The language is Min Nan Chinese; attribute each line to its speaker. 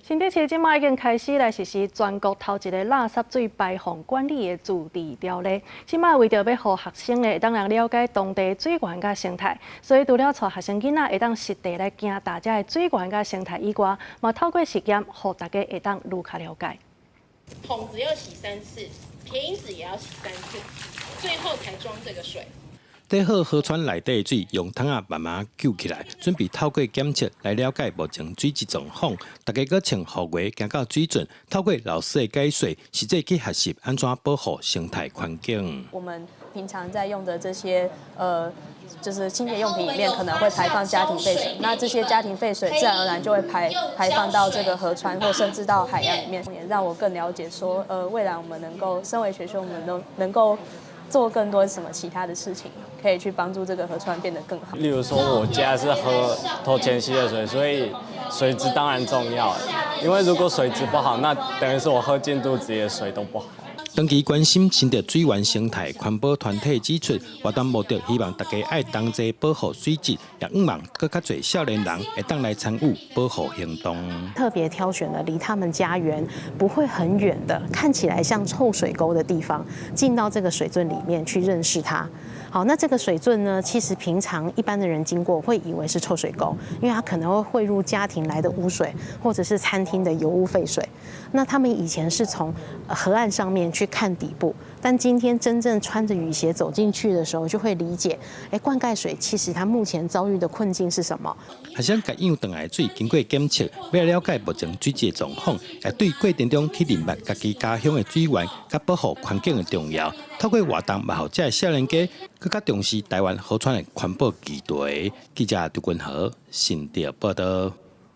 Speaker 1: 新竹市這馬已經開始來實施全國頭一个垃圾水排放管理的自治條例。這馬為著欲予學生會當來了解當地水源佮生態，所以除了帶學生囡仔會當實地來行踏這个水源佮生態以外，嘛透過實驗，予大家會當愈較了解。
Speaker 2: 桶子要洗三次，瓶子也要洗三次，最後才裝這個水。
Speaker 3: 底好河川內底的水，用桶仔慢慢救起來，準備透過檢測來了解目前水質狀況。大家閣穿雨鞋行到水圳，透過老師的解說，實際去學習按怎保護生態環境。
Speaker 4: 我們平常在用的這些，就是清潔用品裡面可能會排放家庭廢水，那這些家庭廢水自然而然就會排放到這個河川或甚至到海洋裡面，也讓我更了解說，未來我們能夠身為學生，我們都能夠做更多什麼其他的事情，可以去幫助這個河川變得更好。
Speaker 5: 例如說，我家是喝頭前溪的水，所以水質當然重要。因為如果水質不好，那等於是我喝進肚子裡的水都不好。
Speaker 3: 長期關心新竹水源生態環保團體指出，活動目的希望大家愛同齊保護水質，也向望閣較濟少年人會當來參與保護行動。
Speaker 6: 特別挑選了離他們家園不會很遠的，看起來像臭水溝的地方，進到這個水圳裡面去認識它。好，那這個水圳呢，其實平常一般的人經過會以為是臭水溝，因為它可能會匯入家庭來的污水，或者是餐廳的油污廢水。那他們以前是從河岸上面去看底部，但今天真正穿着雨鞋走進去的時候，就會理解，哎，灌溉水其實它目前遭遇的困境是什麼？
Speaker 3: 學生共養轉來的水經過檢測，欲了解目前水質的狀況，也對過程中去認捌家己家鄉的水源，佮保護環境的重要。透過活動，嘛予這个少年家閣較重視台灣河川的環保議題。記者劉君豪新竹報道。